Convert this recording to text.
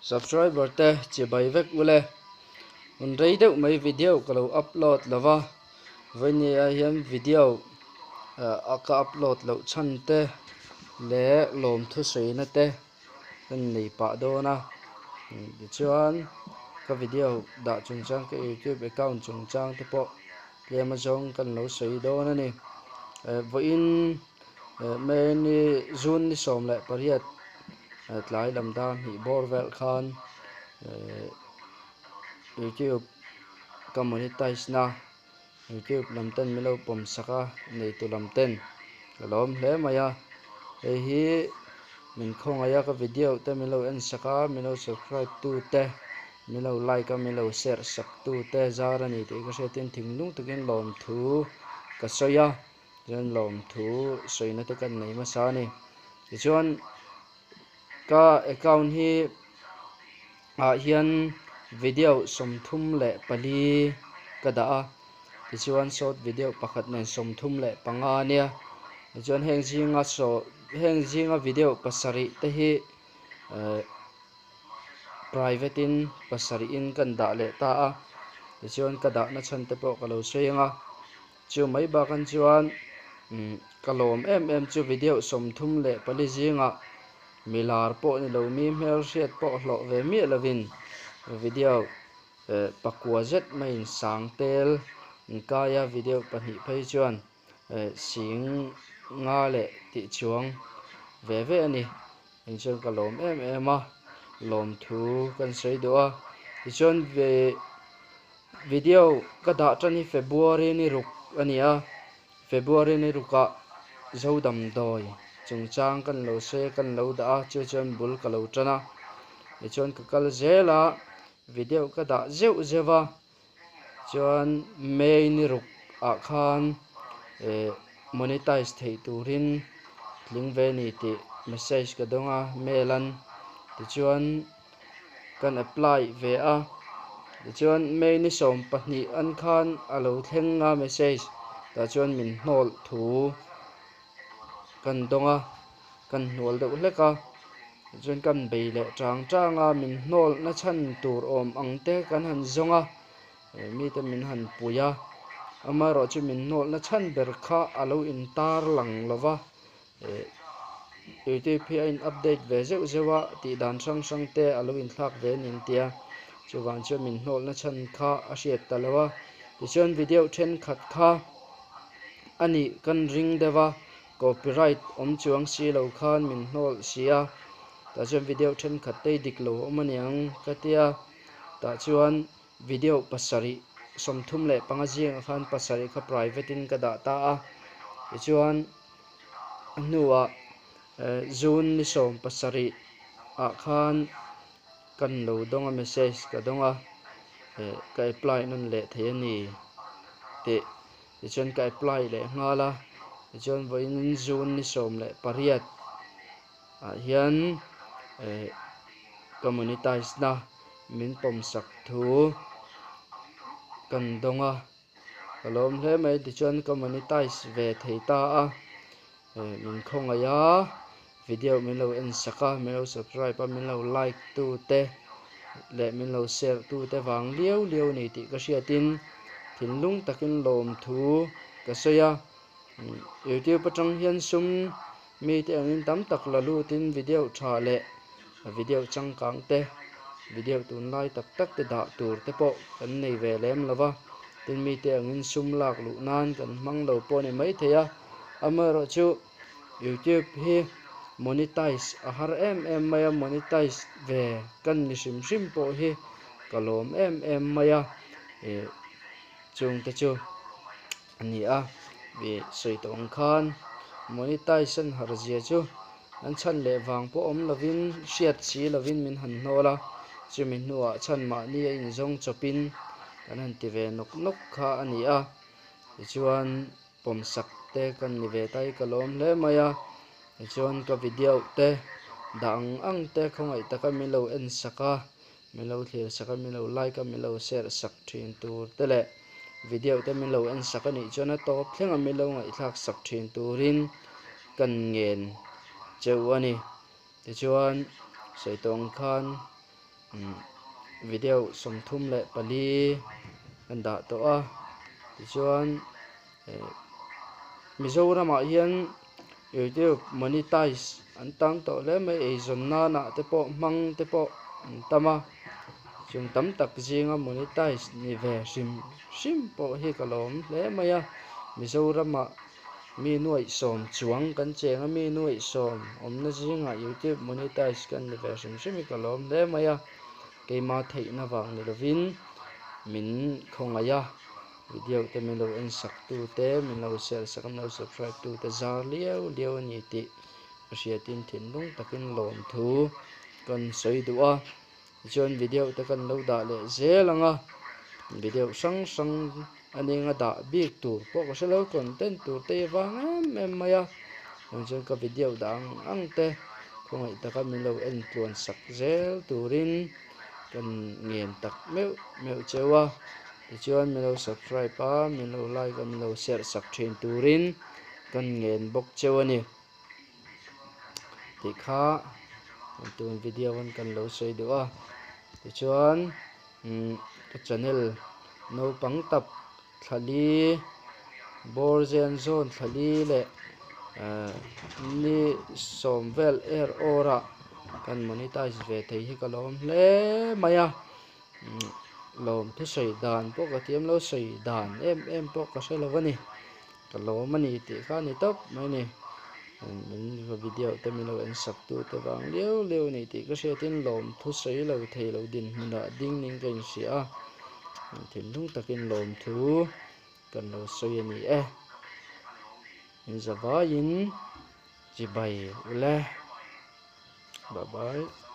Subscriber te chibai vek ule. Hun rei deuh mai video ka lo upload lova, vawinia ah hian video a ka upload loh chhan te leh lawmthu sawina te kan nei pah dawn a. Tichuan ka video dah chungchang ka youtube account chungchang te pawh tlem azawng kan lo sawi dawn a ni. Vawiin May ni June ni 18 tlai lam dar hnih bawr vel khan youtube ka monetize na youtube lam ten min lo pawm sak a neitu lam ten ka lawm hle mai a hei hi min khawngaih a ka video te min lo en sak a min lo subscribe tu te min lo like a min lo share sak tu te zar a ni tih ka hriatin thinlung takin lawmthu ka sawi a. Chuan lawmthu sawina te kan nei hmasa a ni. Tichuan ka account hi ah hian video 34 ka dah a, tichuan short video pakhat nen 35 a nia. Tichuan heng zinga saw heng zinga video pasarih te hi eh private in pasarih in kan dah leh ta a, tichuan ka dahna chhan te pawh ka lo sawi ang a. Chu mai bakah chuan ka lawm em em chu video 34 zingah milar pawh ni lo mi hmelhriat pawh hlawh ve miah lovin video pakua zet maiin sang tel inkaia video pahnih phei chuan sing nga leh tih chuang ve ve a ni. Tichuan ka lawm em em a, lawmthu kan sawi duh a. Tichuan Video ka dah tan hi February ni ruk a ni a, February ni rukah Zo damdawi chungchang kan lo sawi a, kan lo dah a, chu chuan bul ka lo tan a, tichuan ka kal zel a, video ka dah zeuh zeuh a, chuan May ni ruk ah khan eh monetize theih turin tling ve a ni tih message ka dawng a mail an, tichuan. kan apply ve a tichuan May ni 12 an khan a lo thleng a message tah chuan min hnawl thu kan dawng a kan hnual deuh hlek a tichuan kan bei leh chang chang a min hnawl na chhan tur awm ang te kan han zawng a mite min han pui a amaherawh chu min hnawl na chhan ber kha a lo intar lang lo va. Youtube hi a in update ve zeuh zeuh a tih dan hrang hrang te a lo inthlak ve a ni an ti a, chuvang chuan min hnawlna chhan kha a hriat ta lo a, tichuan video thenkhat kha a nih kan ring deuh a, copyright awm chuang si lo khan min hnawl si a, tah chuan video thenkhat te dik lo awm a niang ka ti a, tah chuan video pasarih 35 zingah khan pasarih kha private in ka dah ta a, tichuan. A hnuah June ni 17 ah khan kan lo dawng a message ka dawng a ka apply nawn leh thei a ni tih tichuan ka apply leh nghal a tichuan vawiin June ni 18 ah hian ka monetize na min pawmsak thu kan dawng a. Ka lawm hle mai tichuan ka monetize ve thei ta a, min khawngaih a, video min lo en sak a, min lo subscribe a, min lo like tu te leh min lo share tu te vang liau liau a ni tih ka hriatin thinlung takin lawmthu ka sawi a, youtube atang hian sum mite angin tam tak la lutin video tha leh video changkang te video tunlai tak tak te dah tur te pawh kan nei ve lem lo va, tin mite angin sum lak luh nan kan hmang lo pawh a ni maithei a, amaherawh chu youtube hi monetize a har em em mai a, monetize ve kan ni hrim hrim pawh hi ka lawm em em mai a, ih chung te chu. A ni a, ih sawi tawh ang khan monetize an har zia chu an chhan leh vang pawh awm lovin hriat si lovin min han hnawl a, chumi hnuah chhan mahni a inzawng chawpin kan han ti ve nawk nawk kha a ni a, tichuan pawmsak te kan ni ve ta hi ka lawm hle mai a, tichuan ka video te dah ang ang te khawngaih taka min lo en sak a. Min lo thlir sak a, min lo like a, min lo share sak thin tur te leh video te min lo en sak a nih chuan a tawp thleng a min lo ngaihthlak sak thin turin kan ngen cheu a ni. Tichuan sawi tawng khan Video 34 kan dah tawh a, tichuan Mizoramah hian YouTube monetize an tam tawh hle mai, eizawn nanah te pawh hmang te pawh an tam a, chung tam tak zinga monetize ni ve hrim hrim pawh hi ka lawm hle mai a, Mizoramah Mi nuaih sawm chuang kan cheng a, mi nuaih sawm awmna zingah YouTube monetize kan ni ve hrim hrim hi ka lawm hle mai a, keima theihna vang ni lovin min khawngaih a, video te min lo en sak tu te, min lo share sak a, min lo subscribe tu te zar liau liau a ni tih ka hriatin thinlung takin lawmthu kan sawi duh a. Tichuan video te kan lo dah leh zel ang a, video hrang hrang a nenga dah bik tur pawh ka hre lo, content tur te hi vang em em mai a, chuan ka video dah ang ang te khawngaih taka min lo en tluan sak zel turin kan ngen tak meuh meuh cheu a, tichuan min lo subscribe a, min lo like a, min lo share sak thin turin kan ngen bawk cheu a ni. Tih kha tun video an kan lo sawi duh a tichuan ka channel naupang tap thlali bawr zen zawn thlali leh ni sawm vel er awr ah kan monetize ve thei hi ka lawm hle mai a lawm thusawi dan pawh ka thiam lo sawi dan em em pawh ka hre lo a ni. Ka lawm a ni tih kha a ni tawp mai a ni. Min video te min lo en sak tu te vang liau liau a ni tih ka hriatin lawm thu sawi lo thei lo dinhmunah ding ning ka inhria a. Thinlung takin lawm thu kan lo sawi a ni e. In zavaiin chibai ule. Bye bye.